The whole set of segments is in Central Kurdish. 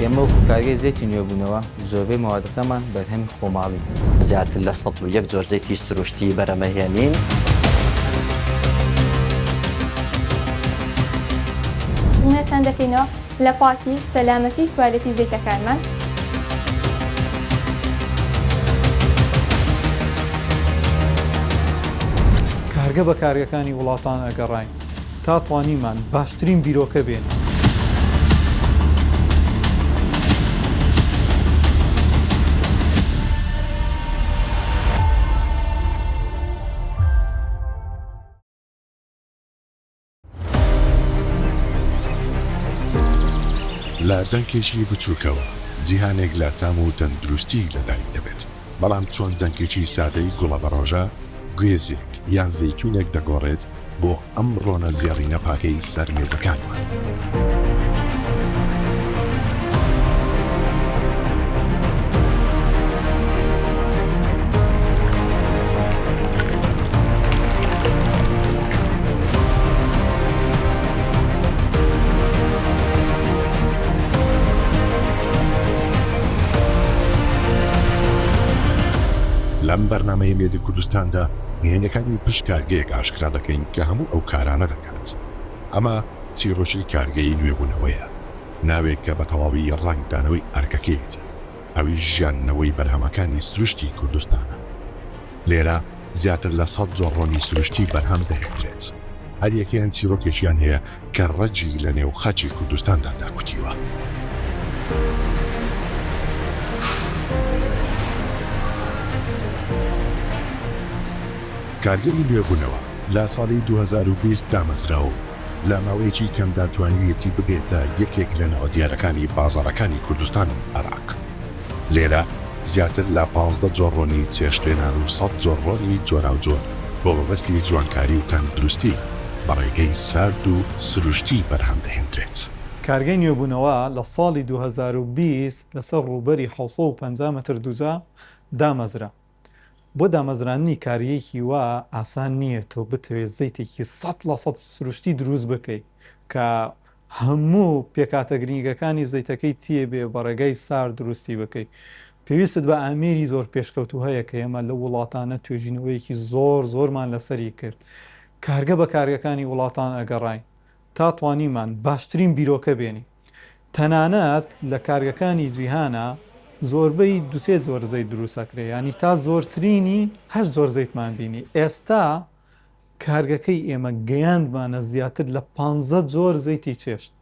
ئێمە وەکو کارگەی زەیتی نوێبوونەوە زۆربەی مەوادەکەمان بەرهەمی خۆماڵین. زیاتر لە 101 جۆر زەیتی سروشتی بەرەمەهێنین. دڵنیاتان دەکەینەوە لە پاکی، سەلامەتی، کوالێتی زەیتەکانمان. کارگە بە کارگەکانی وڵاتان ئەگەڕاین تا توانیمان باشترین بیرۆکە بێنین. لە دەنکێکی بچووکەوە جیهانێک لە تام و تەندروستی لەدایک دەبێت، بەڵام چۆن دەنکێکی سادەی گوڵەبەڕۆژە، گوێزێک یان زەیتوونێک دەگۆڕێت بۆ ئەم ڕۆنە زێڕینە پاکەی سەر مێزەکانمان؟ لەم بەرنامەی مێدی کوردستاندا نهێنیەکانی پشت کارگەیەک ئاشکرا دەکەین کە هەموو ئەو کارانە دەکات. ئەمە چیڕۆکی کارگەی نوێبوونەوەیە، ناوێک کە بە تەواوی ڕەنگدانەوەی ئەرکەکەیەتی، ئەویش ژیاندنەوەی بەرهەمەکانی سروشتی کوردستانە. لێرە زیاتر لە سەد جۆر ڕۆنی سروشتی بەرهەم دەهێندرێت، هەریەکەیان چیرۆکێکیان هەیە کە ڕەگی لە نێو خاکی کوردستاندا داکوتیوە. کارگەی نوێبوونەوە لە ساڵی 2020 دامەزرا و لە ماوەیەکی کەمدا توانیویەتی ببێتە یەکێک لە ناوە دیارەکانی بازاڕەکانی کوردستان و عێراق. لێرە زیاتر لە 15 جۆر ڕۆنی چێشتلێنان و 100 جۆر ڕۆنی جۆراوجۆر بۆ مەبەستی جوانکاری و تەندروستی بە ڕێگەی سارد و سروشتی بەرهەم دەهێندرێت. کارگەی نوێبوونەوە لە ساڵی 2020 لەسەر ڕووبەری 750 مەتر دووجا دامەزرا. بۆ دامەزراندنی کارگەیەکی وا ئاسان نییە تۆ بتەوێت زەیتێکی 100% سروشتی دروست بکەی کە هەموو پێکهاتە گرنگەکانی زەیتەکەی تێبێ بە ڕێگای سارد دروستی بکەی پێویستت بە ئامێری زۆر پێشکەوتوو هەیە کە ئێمە لەو وڵاتانە توێژینەوەیەکی زۆر زۆرمان لەسەری کرد کارگە بە کارگەکانی وڵاتان ئەگەڕاین تا توانیمان باشترین بیرۆکە بێنین تەنانەت لە کارگەکانی جیهانا زۆربەی دوسێ جۆر زەیت دروست ئەکرێ یانی تا زۆرترینی هەشت جۆر زەیتمان بینی ئێستا کارگەکەی ئێمە گەیاندمانە زیاتر لە پانزە جۆر زەیتی چێشت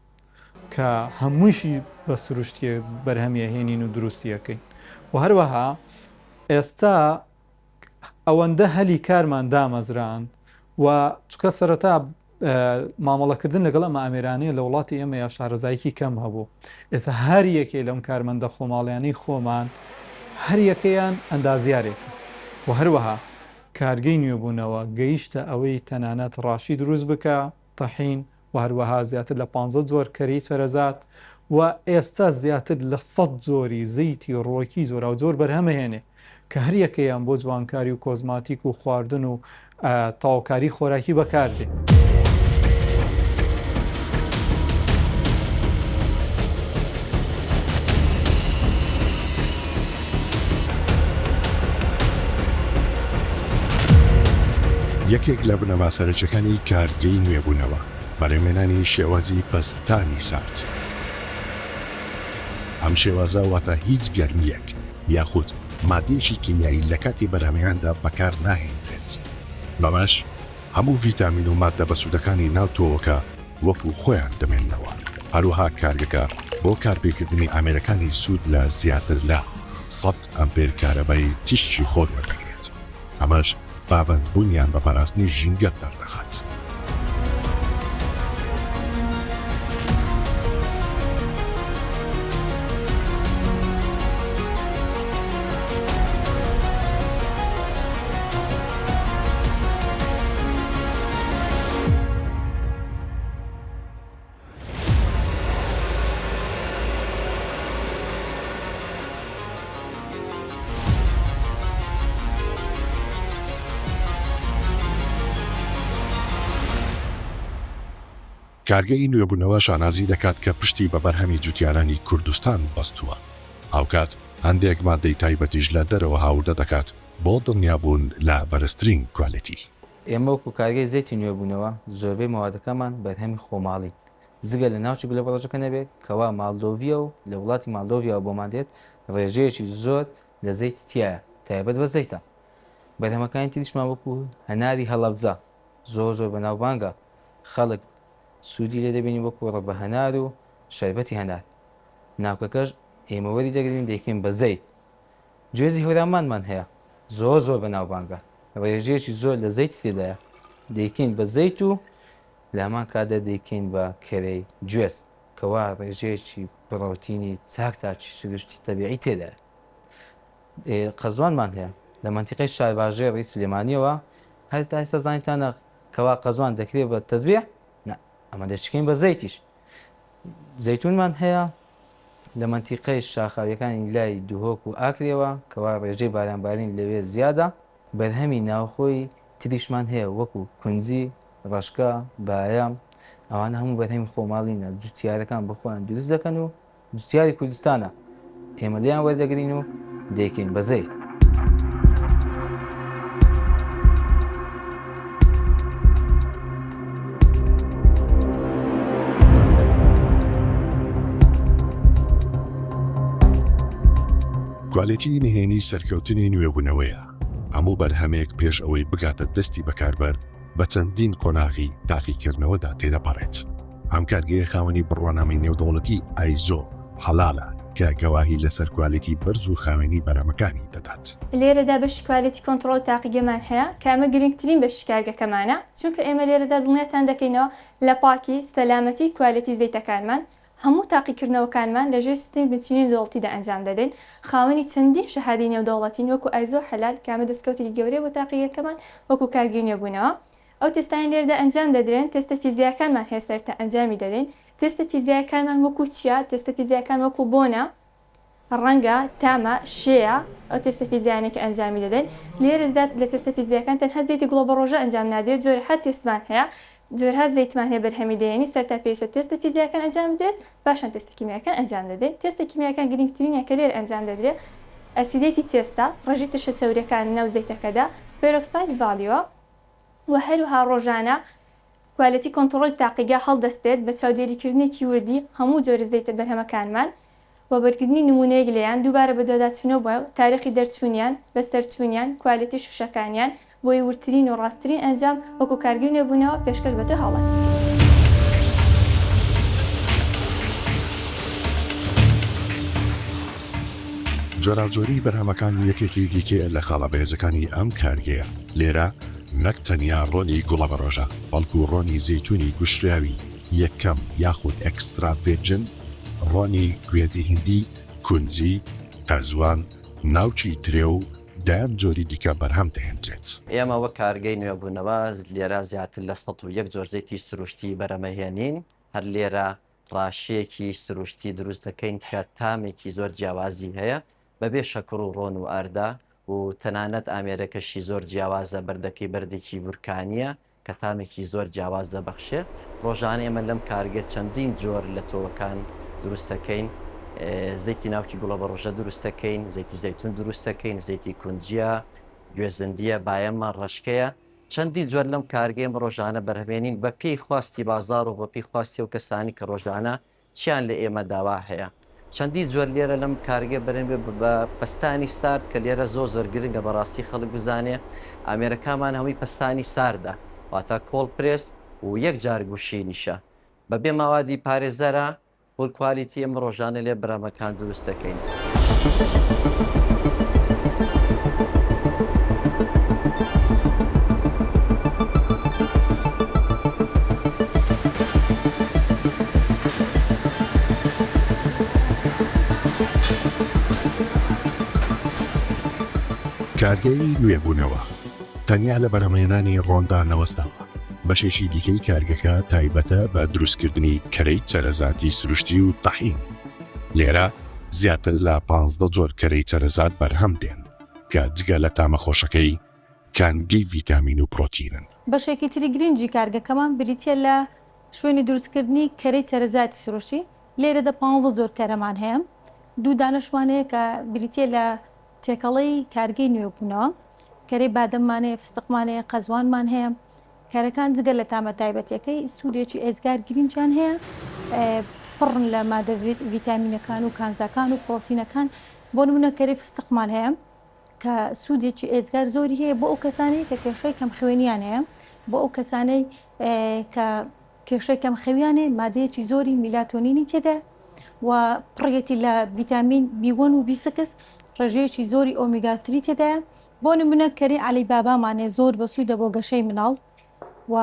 کە هەموویشی بە سروشتی بەرهەمی ئەهێنین و دروستی ئەکەین و هەروەها ئێستا ئەوەندە هەلی کارمان دامەزراند و چکە سەرەتا مامەڵەکردن لەگەڵ ئەم ئامێرانەیە لە وڵاتی ئێمە یا شارەزایکی کەم هەبوو ئێستا هەر یەکێ لەم کارمەندە خۆماڵیانەی خۆمان هەر یەکەیان ئەندازیارێکە و هەروەها کارگەی نوێبوونەوە گەیشتە ئەوەی تەنانەت ڕاشی دروست بکا، تەحین، و هەروەها زیاتر لە پانزە جۆر کەرەی چەرەزات و ئێستا زیاتر لە سەد جۆری زەیتی ڕووەکی جۆراوجۆر بەرهەمەهێنێ کە هەریەکەیان بۆ جوانکاری و کۆزماتیک و خواردن و تەواوکاری خۆراکی بەکاردێ. یەکێک لە بنەما سەرەکیەکانی کارگەی نوێبوونەوە، بەرهەمهێنانی شێوازی پەستانی سارد. ئەم شێوازە واتە هیچ گەرمییەک یاخود مادەیەکی کیمیایی لە کاتی بەرهەمهێناندا بەکار ناهێنرێت، بەمەش هەموو ڤیتامین و ماددە بەسوودەکانی ناو تۆوەکە وەکو خۆیان دەمێننەوە، هەروەها کارگەکە بۆ کارپێکردنی ئامێرەکانی سوود لە زیاتر لە سەد ئەمپێر کارەبای تیشکی خۆر وەردەگرێت، ئەمەش پابەندبوونیان بە پاراستنی ژینگە دەردەخات. کارگەی نوێبوونەوە شانازی دەکات کە پشتی بە بەرهەمی جوتیارانی کوردستان بەستووە، هاوکات هەندێک ماددەی تایبەتیش لە دەرەوە هاوردە دەکات بۆ دڵنیابوون لە بەرزترین کوالێتی. ئێمە وەکو کارگەی زەیتی نوێبوونەوە زۆربەی مەوادەکانمان بەرهەمی خۆماڵین، جگە لە ناوچی گولەبەڕۆژەکە نەبێت کەوا ماڵدۆڤییە و لە وڵاتی ماڵدۆڤیاوە بۆمان دێت، ڕێژەیەکی زۆر لە زەیتی تیایە تایبەت بە زەیتە. بەرهەمەکانی تریشمان وەکو هەناری هەڵەبجە زۆر زۆر بەناوبانگە خەڵک سوودی لێ دەبینی وەکو ڕەبە هەنار و شەربەتی هەنار ناوکەکەش ئێمە وەری دەگرین دەیکەین بە زەیت گوێزی هەورامانمان هەیە زۆر زۆر بەناوبانگە ڕێژەیەکی زۆر لە زەیتی تێدایە دەیکەین بە زەیت و لە هەمان کاتدا دەیکەین بە کەرەی گوێز کەوا ڕێژەیەکی پڕۆتینی چاک چاکی سروشتی تەبیعی تێدایە. قەزوانمان هەیە لە مەنتیقەی شارباژێڕی سلێمانیەوە هەر تا ئێستا زانیتانە کەوا قەزوان دەکرێت بە تەزبیح نا ئەمە دەشکەین بە زەیتیش زەیتونمان هەیە لە مەنتیقەی شاخاویەکانی لای دهۆک و ئاکرێوە کەوا ڕێژەی بارانبارین لەوێ زیادە بەرهەمی ناوخۆی تریشمان هەیە وەکو کونجی، ڕەشکە، بایەم، ئەوانە هەموو بەرهەمی خۆماڵینە، جوتیارەکان بە خۆیان دروست دەکەن و جوتیاری کوردستانە، ئێمە لێیان وەردەگرین و دەیکەین بە زەیت. کوالێتی نهێنی سەرکەوتنی نوێبوونەوەیە، هەموو بەرهەمێک پێش ئەوەی بگاتە دەستی بەکاربەر بە چەندین قۆناغی تاقیکردنەوەدا تێدەپەڕێت. ئەم کارگەیە خاوەنی بڕوانامەی نێودەوڵەتی ئایزۆ حەلالە کە گەواهی لەسەر کوالێتی بەرز و خاوێنی بەرهەمەکانی دەدات. لێرەدا بەشی quality control تاقیگەمان هەیە کە ئەمە گرنگترین بەشی کارگەکەمانە چونکە ئێمە لێرەدا دڵنیاتان دەکەینەوە لە پاکی، سەلامەتی، کوالێتی زەیتەکانمان. هەموو تاقیکردنەوەکانمان لە ژێر سیستەمی بنچینەی نێودەوڵەتیدا ئەنجام دەدەین، خاوەنی چەندین شەهادەی نێودەوڵەتین وەکو ئایزۆ حەلال کە ئەمە دەستکەوتێکی گەورەیە بۆ تاقیگەکەمان وەکو کارگەی نوێبوونەوە. ئەو تێستانەی لێرەدا ئەنجام دەدرێن تێستە فیزیایەکانمان هەیە سەرەتا ئەنجامی دەدەین، تێستە فیزیایەکانمان وەکو چیە؟ تێستە فیزیایەکان وەکو بۆنە، ڕەنگە، تامە، شێیە، ئەو تێستە فیزیایانەی کە ئەنجامی دەدەین، لێرەدا لە تێستە فیزیایەکان تەنها زەیتی گوڵەبەڕۆژە ئەنجام نادرێت، جۆرەها تێستمان هەیە، جۆرەها زەیتمان هەیە بەرهەمی دەهێنین، سەرەتا پێویستە تێستە فیزیایەکان ئەنجام بدرێت، پاشان تێستە کیمیایەکان ئەنجام دەدەین، تێستە کیمیایەکان گرنگترینیان کە لێرە ئەنجام دەدرێت، acidity test ە، ڕێژەی ترشە چەورییەکانی ناو زەیتەکەدا، peroxide value ە، و هەروەها ڕۆژانە quality control ی تاقیگە هەڵدەستێت بە چاودێریکردنێکی وردی هەموو جۆرە زەیتە بەرهەمەکانمان و وەرگرتنی نموونەیەک لێیان، دووبارە بەدواداچوونەوە بۆ تاریخی دەرچوونیان، بەسەرچوونیان، کوالێتی شووشەکانیان، بۆی وردترین و ڕاستترین ئەنجام وەکو کارگەی نوێبوونەوە پێشکەش بە تۆ هاوڵاتی بکەین. جۆراوجۆریی بەرهەمەکان یەکێکی دیکەیە لە خاڵە بەهێزەکانی ئەم کارگەیە، لێرە نەک تەنیا ڕۆنی گوڵەبەڕۆژە، بەڵکو ڕۆنی زەیتوونی گوشراوی یەکەم یاخود extra virgin، ڕۆنی گوێزی هیندی، کونجی، قەزوان، ناوکی ترێ و دەیان جۆری دیکە بەرهەم دەهێندرێت. ئێمە وەک کارگەی نوێبوونەوە لێرە زیاتر لە 101 جۆر زەیتی سروشتی بەرەمەهێنین، هەر لێرە ڕاشێکی سروشتی دروست دەکەین کە تامێکی زۆر جیاوازی هەیە بەبێ شەکر و ڕۆن و ئاردە و تەنانەت ئامێرەکەشی زۆر جیاوازە بەردەکەی بەردێکی بورکانیە کە تامێکی زۆر جیاواز دەبەخشێ. ڕۆژانە ئێمە لەم کارگە چەندین جۆر لە تۆوەکان دروست دەکەین، زەیتی ناوکی گوڵەبەڕۆژە دروست دەکەین، زەیتی زەیتون دروست دەکەین، زەیتی کونجیە، گوێزندیە، بایەمە، ڕەشکەیە، چەندین جۆر لەم کارگە ئێمە ڕۆژانە بەرهەمێنین بە پێی خواستی بازاڕ و بە پێی خواستی ئەو کەسانی کە ڕۆژانە چیان لە ئێمە داوا هەیە چەندین جۆر لێرە لەم کارگە بەرێن بە پەستانی سارد کە لێرە زۆر زۆر گرنگە بەڕاستی خەڵک بزانێ ئامێرەکانمان هەمووی پەستانی ساردە واتە cold press و یەک جار گوشینیشە بەبێ ماوادی پارێزەرە full quality ئێمە ڕۆژانە لێ بەرهەمەکان دروست دەکەین. کارگەی نوێبوونەوە تەنیا لە بەرهەمهێنانی ڕۆندا نەوەستاوە، بەشێکی دیکەی کارگەکە تایبەتە بە دروستکردنی کەرەی چەرەزاتی سروشتی و تەحین. لێرە زیاتر لە 15 جۆر کەرەی چەرەزات بەرهەم دێن کە جگە لە تامە خۆشەکەی، کانگەی ڤیتامین و پرۆتینن. بەشێکی تری گرنگی کارگەکەمان بریتییە لە. شوێنی دروستکردنی کەرەی چەرەزاتی سروشتی، لێرەدا پانزە جۆر کەرەمان هەیە، دوو دانەشمان هەیە کە بریتییە لە تێکەڵەی کارگەی نوێبوونەوە، کەرەی بادەممان هەیە، فستقمان هەیە، قەزوانمان هەیە، کەرەکان جگە لە تامە تایبەتیەکەی سوودێکی ئێجگار گرینگیان هەیە، پڕن لە مادە ڤیتامینەکان و کانزاکان و پڕۆتینەکان، بۆ نموونە کەرەی فستقمان هەیە کە سوودێکی ئێجگار زۆری هەیە بۆ ئەو کەسانەی کە کێشەی کەمخوێنیان هەیە، بۆ ئەو کەسانەی کە کێشەی کەمخەویان هەیە، مادەیەکی زۆری میلاتۆنینی تێدایە و پڕیەتی لە ڤیتامین بی وەن و بی سکس، ڕێژەیەکی زۆری ئۆمیگا تری تێدایە. بۆ نمونە کەرەی عەلی بابامان هەیە زۆر بەسوودە بۆ گەشەی مناڵ و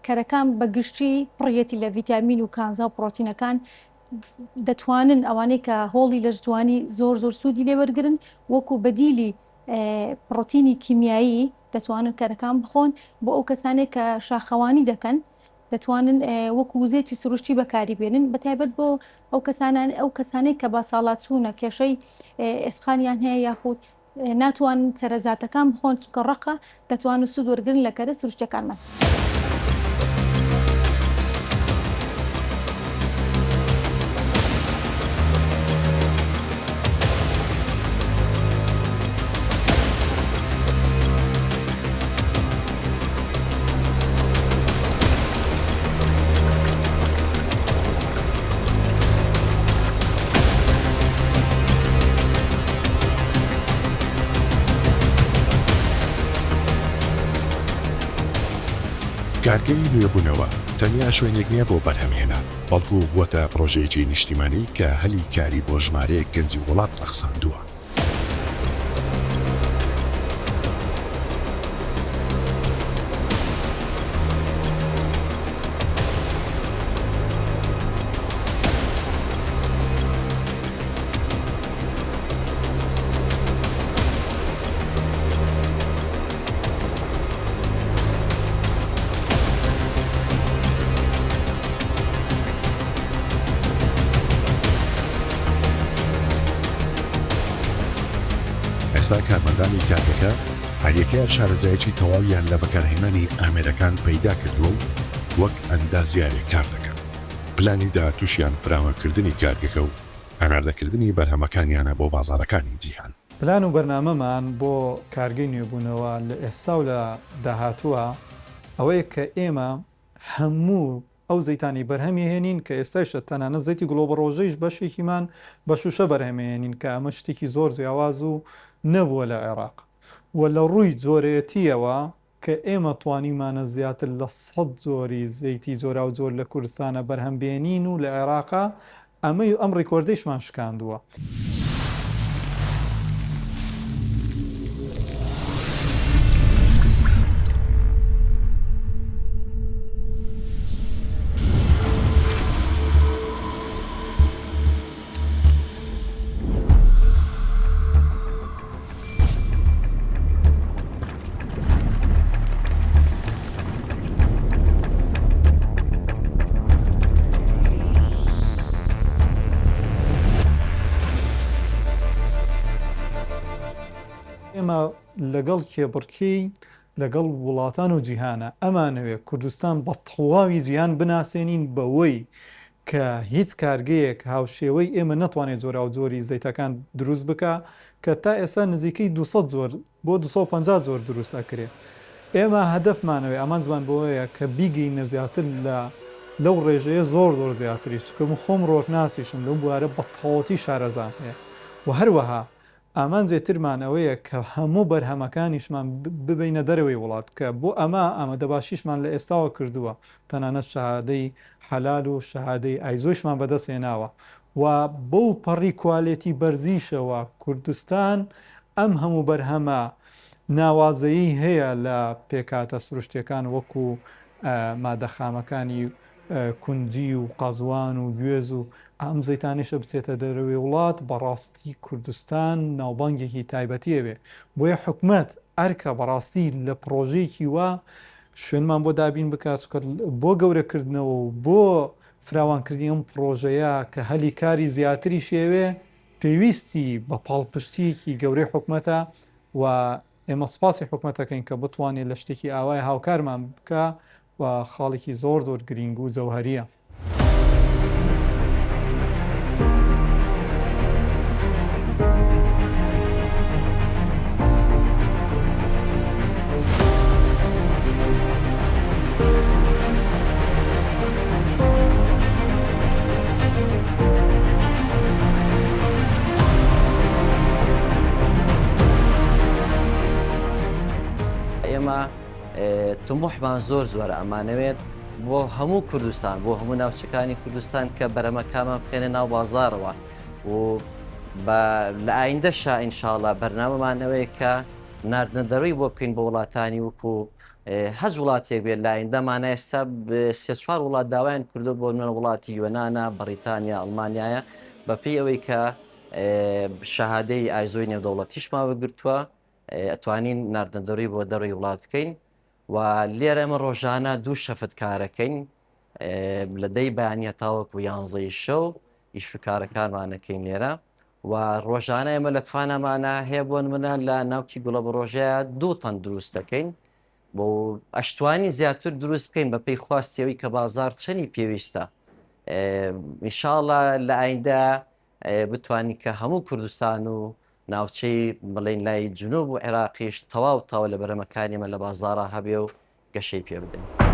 کەرەکان بە گشتی پڕیەتی لە ڤیتامین و کانزا و پڕۆتینەکان دەتوانن ئەوانەی کە هۆڵی لەشجوانی زۆر زۆر سوودی لێ وەرگرن وەکو بەدیلی پڕۆتینی کیمیایی دەتوانن کەرەکان بخۆن بۆ ئەو کەسانەی کە شاخەوانی دەکەن دەتوانن وەکو وزەیەکی سروشتی بەکاری بێنن بە تایبەت بۆ ئەو کەسانان ئەو کەسانەی کە بە ساڵاچوونە کێشەی ئێسقانیان هەیە یاخود ناتوانن چەرەزاتەکان بخۆن چونکە ڕەقە، دەتوانن سوود وەرگرن لە کەرە سروشتیەکانمان. کارگەی نوێبوونەوە تەنیا شوێنێک نییە بۆ بەرهەمهێنان، بەڵکو بووەتە پڕۆژەیەکی نیشتیمانی کە هەلی کاری بۆ ژمارەیەک گەنجی وڵات ڕەخساندووە. ئێستا کارمەندانی کارگەکە هەریەکەیان شارەزایەکی تەواویان لە بەکارهێنانی ئامێرەکان پەیدا کردووە و وەک ئەندازیارێک کار دەکەن. پلانی داهاتووشیان فراوانکردنی کارگەکە و هەناردەکردنی بەرهەمەکانیانە بۆ بازاڕەکانی جیهان. پلان و بەرنامەمان بۆ کارگەی نوێبوونەوە لە ئێستا و لە داهاتووە ئەوەیە کە ئێمە هەموو ئەو زەیتانەی بەرهەمیهێنین کە ئێستایشە تەنانەت زەیتی گڵۆبەڕۆژەیش بەشێکیمان بە شوشە بەرهەمێنین کە ئەمە شتێکی زۆر جیاواز و نەبووە لە عێراق و لە ڕووی جۆرێتییەوە کە ئێمە توانیومانە زیاتر لە سەد جۆری زەیتی جۆراوجۆر لە کوردستانە بەرهەم بێنین و لە عێراقا ئەمەی ئەم ڕیکۆردەیشمان شکاندووە. ئێمە لەگەڵ کێبڕکێی لەگەڵ وڵاتان و جیهانە ئەمانەوێ کوردستان بە تەواوی جیهان بناسێنین بەوەی کە هیچ کارگەیەک هاوشێوەی ئێمە نەتوانێت جۆراوجۆری زەیتەکان دروست بکا کە تا ئێستا نزیکەی 200 جۆر بۆ 250 جۆر دروست ئەکرێ ئێمە هەدەفمانەوەی ئامانجمان بۆیە کە بیگەینە زیاتر لە لەو ڕێژەیە زۆر زۆر زیاتریش چونکە من خۆم ڕوەکناسیشم لەو بوارە بە تەواوەتی شارەزام هەیە و هەروەها ئامانجێ ترمان ئەوەیە کە هەموو بەرهەمەکانیشمان ببەینە دەرەوەی وڵات کە بۆ ئەمە ئامادەباشیشمان لە ئێستاوە کردووە تەنانەت شەهادەی حەلال و شەهادەی ئایزۆیشمان بەدەست هێناوە و بەو پەڕی کوالێتی بەرزیشەوە کوردستان ئەم هەموو بەرهەمە ناوازەیەی هەیە لە پێکهاتە سروشتیەکان وەکو مادە خامەکانی کونجی و قەزوان و گوێز و ئەم زەیتانەیشە بچێتە دەرەوەی وڵات بەڕاستی کوردستان ناوبانگێکی تایبەتی ئەبێ بۆیە حکومەت ئەرکە بەڕاستی لە پڕۆژەیەکی وا شوێنمان بۆ دابین بکات چونکە بۆ گەورەکردنەوە و بۆ فراوانکردنی ئەم پڕۆژەیە کە هەلی کاری زیاتریشی ئەوێ پێویستی بە پاڵپشتییەکی گەورەی حکومەتە و ئێمە سوپاسی حکومەت دەکەین کە بتوانێت لە شتێکی ئاوای هاوکارمان بکا. و خاڵێکی زۆر زۆر گرینگ و جەوهەرییە. ئێمە تموحمان زۆر زۆرە ئەمانەوێت بۆ هەموو کوردستان بۆ هەموو ناوچەکانی کوردستان کە بەرەمەکانمان بخێنە ناو بازارەوە و لە ئایندەشا ئینشاڵا بەرنامەمان ئەوەیە کە ناردنە دەروی بۆ بکەین بۆ وڵاتانی وەکو هەز وڵاتێک بێت لە ئایندەمانە ئێستا سێ چوار وڵات داوایان کردو بۆ نمونە وڵاتی یۆنانە بەڕیتانیا ئەڵمانیایە بەپێی ئەوەی کە شەهادەی ئایزۆی نێودەوڵەتیشمان وەرگرتووە ئەتوانین ناردنە دەروی بۆ دەروی وڵات بکەین و لێرە ئێمە ڕۆژانە دوو شەفت کارەکەین لە دەی بەیانە تاوەکو یانزەی شەو ئیش و کارەکانمانەکەین لێرە و ڕۆژانە ئێمە لە توانامانە هەیە بۆ نمونە لە ناوکی گوڵە بڕۆژەیە دوو تەن دروست دەکەین بۆ ئەشتوانی زیاتر دروست بکەین بە پێی خواستیەوەی کە بازار چەنی پێویستە ئینشاءاللە لە ئایندە بتوانین کە هەموو کوردستان و ناوچەی بڵێین لای جنوب و عێراقیش تەواو تاوە لە بەرهەمەکانی ئێمە لە بازاڕا هەبێ و گەشەی پێ بدەین.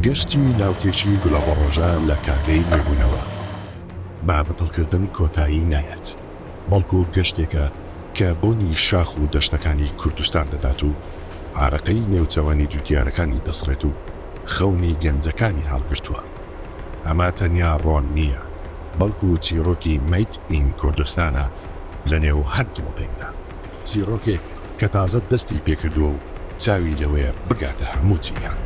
گەشتی ناوکێکی گوڵەبەڕۆژە لە کارگەی نوێبوونەوە بە بتڵکردن کۆتایی نایەت، بەڵکو گەشتێکە کە بۆنی شاخ و دەشتەکانی کوردستان دەدات و عارەقەی نێوچەوانی جوتیارەکانی دەسڕێت و خەونی گەنجەکانی هەڵگرتووە. ئەمە تەنیا ڕۆن نییە، بەڵکو چیڕۆکی مەید ئین کوردستانە لەنێو هەر دڵۆپێکدا. چیڕۆکێک کە تازە دەستی پێکردووە و چاوی لەوەیە بگاتە هەموو جیهان.